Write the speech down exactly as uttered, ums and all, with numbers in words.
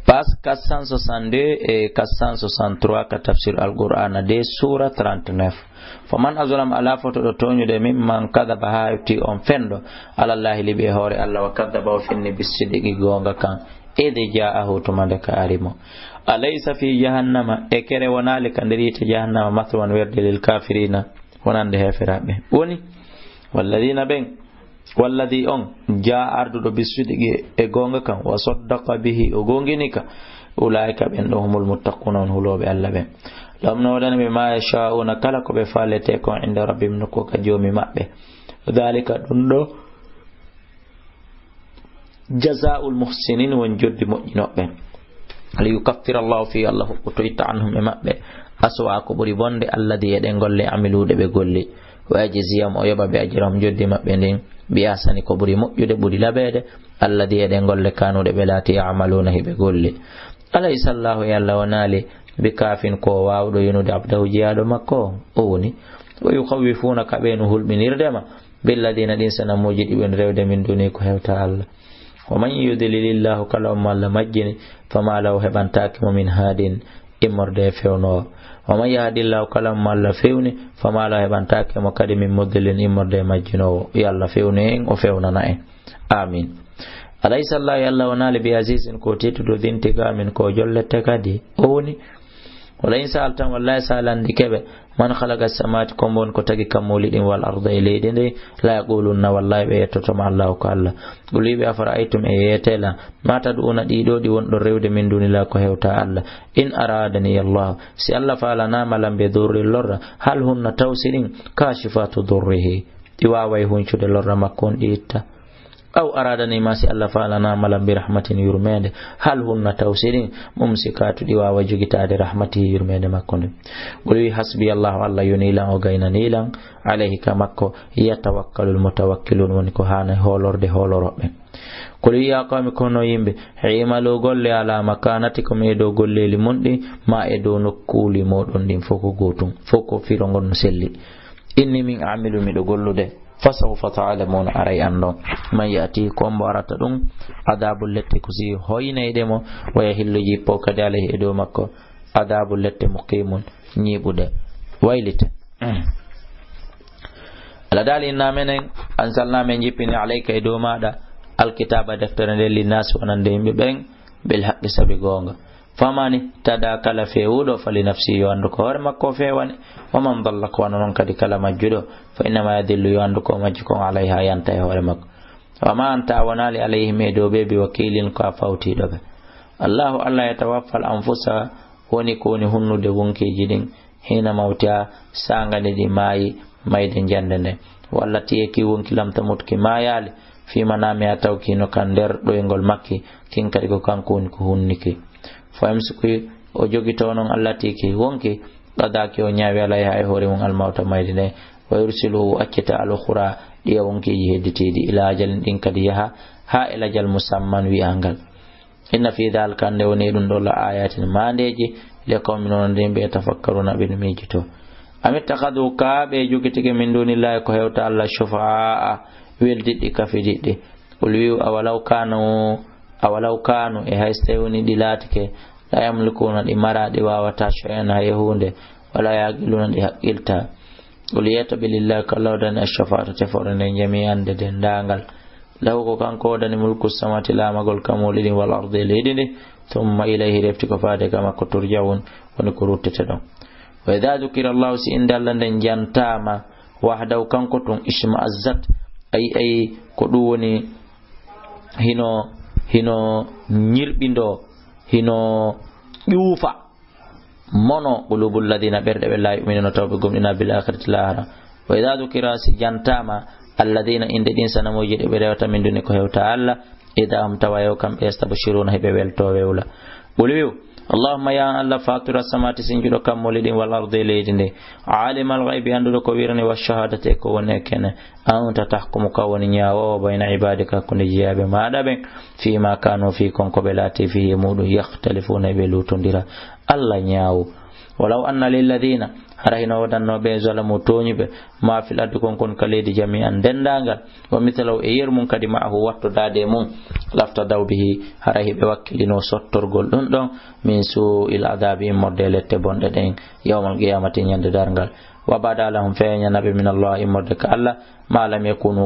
Page quatre cent soixante-deux e quatre cent soixante-trois ka tafsir Al-Qur'ana de, sura trente-neuf. Faman azlam, alaa fotoɗo tooñude, mimman kadaba, haa hefti on fenɗo, alallahi, liɓi e hoore Allah, wa kadaba, o fenni, bisidiki, goonga kan, idi jaahu, tuma nde ka ari mo. Alaysa fi jahannama, e kere wonaali ka nder yiite jahannama, maswan, werde, lil kafirina, wonande heeferaaɓe. Woni, walladina ɓen, walladi on, jaa arduɗo, bisidiki, e goonga kan, wa saddaqa bihi, o goongini ka, ulaika ɓen ɗo humul muttaquna, on hulooɓe Allah ɓen. Lahum no wodani ɓe ma yasha'una, kala ko ɓe faalete kon, inda rabbihim, nokku ka Joomi maɓɓe. Dhalika, ɗum ɗo, jazaa'ul muhsinin, won joddi moƴƴinooɓe. Li yukaffira Allahu fi, Allah huɓɓotoyta, anhum, e maɓɓe, aswa, ko ɓuri bonde, alladi, e ɗen golle, amiluɗe ɓe golli, wa yajziyahum, o yoɓa ɓe, ajrahum, joddi maɓɓe ndin, bi ahsani, ko ɓuri moƴƴude, ɓuri laɓeede, alladi, e ɗen golle, kanuɗe ɓe laati, ya'maluna, hiɓe golli. Alaysa Allahu, e Allah wonaali, bi kafin, ko waawɗo yonude, abdahu, jeyaaɗo makko o? O woni, wa yukhawifunaka, ɓe no hulɓinirde ma, billadina, ɗin sanamuuji ɗi ɓen rewde, min duni, ko hewta Allah. Wa man yudlilillahu, kala on mo Allah majjini, fama lahu, heɓantaake mo, min haadin, immorde e fewnoowo. Wa man yahdillahu, kala on mo Allah fewni, fama lahu, heɓantaake mo kadi, min mudlilin, immorde e majjinoowo. Yo Allah fewnu en, o fewnana en. Amin. Alaysa Allahu, Allah wonaali, bi azizin, ko tedduɗo, dintiga min, ko jollette kadi. O woni, wala in sa'altahum, wallahi, sa landike ɓe, man khalaqa samawati, ko mo woni ko tagi kammuuli ɗin, wal arda, e leydi ndi, la yaqulunna, wallahi, ɓe yettoto ma, Allahu, ko Allah. Qul, wiɓe, afara'aytum, e yeetela, ma tad'una, ɗiɗo ɗi wonɗo rewde, min dunillah, ko hewta Allah. In aradani Allah, si Allah faalanaama lan, bi durrin, lorra, hal hunna, taw si ɗin, kashifatu durrihi, ɗi waaway huncude lorra makko on, ɗi itta? Aw aradani, ma si Allah faalanaama lan, bi rahmatin, yurmeende, hal hunna, taw si ɗin, mumsikatu, ɗi waawa jogitaade, rahmatihi, yurmeende makko nden? Qul, wi, hasbi Allahu, Allah yonii lan, o gaynanii lan, alayhi, ka makko, yatawakkalul mutawakkilun, woni ko haani hoolorde hoolorooɓe. Qul, wi, ya qawmi, ko hono yimɓe, i'malu, golle, ala makanatikum, e dow golleeli mon ɗin, ma e dow nokkuuli mooɗon ɗin, fof ko gootum, fof ko firo ngon no selli. Inni, min, amilu, miɗo gollude. Fasawfa ta'lamuna, aray anndon. Man ya'ti, ko mbo arata ɗum, adabul, lette, ko si hoynayde mo, wa yahillu, jippo kadi, alayhi, e dow makko, adabul, lette, muqimun, ñiiɓude, waylite. Alla daali, inna menen, anzalna, men jippini, alayka, e dow maaɗa, alkitaba, deftere nde, linnaasi, wonande yimɓe ɓen, bil haqqi, sabi goonga. Faman ihtada, kala feewuɗo, fali nafsi, yo anndu ko hoore makko o feewani. Wa man dalla, ko wano non kadi kala majjuɗo, fa innama yadillu, yo anndu ko o majji kon, alayha, yanta e hoore makko. Wa ma anta, a wonaali, alayhim, e dow ɓe, bi wakilin, ko a fawtiiɗo ɓe. Allahu, Alla, yatawaffal anfusa, woni ko woni hunnude wonkeeji ɗin, hina mawtiha, saanga nde ɗi maayi, mayde njande nde. Wallati, e ki wonki, lam tamut, ki maayaali, fi manamiha, taw ki no ka nder ɗoyngol makki, kin kadi ko kanko woni ko hunniki. Fa yumsiku, o jogito non, allati, ki wonki, qada, ki o ñaawi, alayha, e hoore mum, almawta, mayde nde. Wa yursilu, o accita, al ukhra, ɗiya wonkeeji hedditiiɗi, ila ajalin, ɗin kadi yaha, haa e lajal musamman wi'angal. Inna fi dhalika, nde woni ɗum ɗo, la ayatin, maandeeji, li qawmin, wonande yimɓe, yatafakkaruna, ɓe no miijito. Am ittakhadhu, ka ɓe jogitike, min dunillahi, ko hewta Alla, shufa'a, weldiɗɗi, kafidiɗɗi. Qul, wi'u, awalaw kanu, awalaw kanu, e hay so tawi woni ɗi laatike, la yamlikuna, ɗi mara, ɗi waawata, shay'an, hay huunde, wala yaqiluna, ɗi haqqilta. Qul, yeeto ɓe, lillahi, ko Alla woodani, ash-shafa'atu, tefoore nden, jami'an, nde denndaangal. Lahu, ko kanko woodani, mulku samawati, laamagol kammuuli ɗin, wal ardi, e leydi ndi. Thumma ilayhi, refti ko faade ka makko, turja'un, woni ko rutteteɗon. Wa idha dhukira Allahu, si innde Alla nden jantaama, wahdahu, kanko tun, ishma'azzat, ay, ay, ko ɗum woni hino, hino ñirɓindoo, hino ƴuufa. Mono, qulubul ladina, ɓerɗe ɓe, la yu'minuna, taw ɓe gomɗina, bil akhirati, lahara. Wa idha dhukira, si jantaama, alladina, innde ɗin sanamuuji ɗi ɓe rewata, min duni, ko hewta Alla, idha hum, tawa yo kamɓe, yastabshiruna, hiɓe welto wewla. Qul, wi'u, Allahumma, ya an Alla, fatira samawati, sinjuɗo kammuuli ɗin, wal ardi, e leydi ndi, alimal ghaybi, annduɗo ko wirani, wa shahadati, e ko woni e kene, anta tahkumu, ka woni ñaawoowo, bayna ibadika, hakkunde jeyaaɓe maaɗa ɓen, fima kanu, fii kon ko ɓe laati, fihi, e muɗum, yakhtalifuna, ɓe luutondira. Alla ñaawu. Walaw anna lilladina, hara hino woodannoo ɓe zalamu tooñuɓe, ma fil ardi kon kon ka leydi jami'an denndaangal, wa mithlahu e yeru mum kadi ma'ahu wattodaade e mum, laftadaw bihi, hara hiɓe wakkilinoo sottorgol ɗum ɗon, min su'il adaabi immorde e lette bonɗe ɗen, yawmal qiyamati ñande darngal. Wa bada lahum feeñana ɓe min Allah immorde ka Allah, ma lam yakunu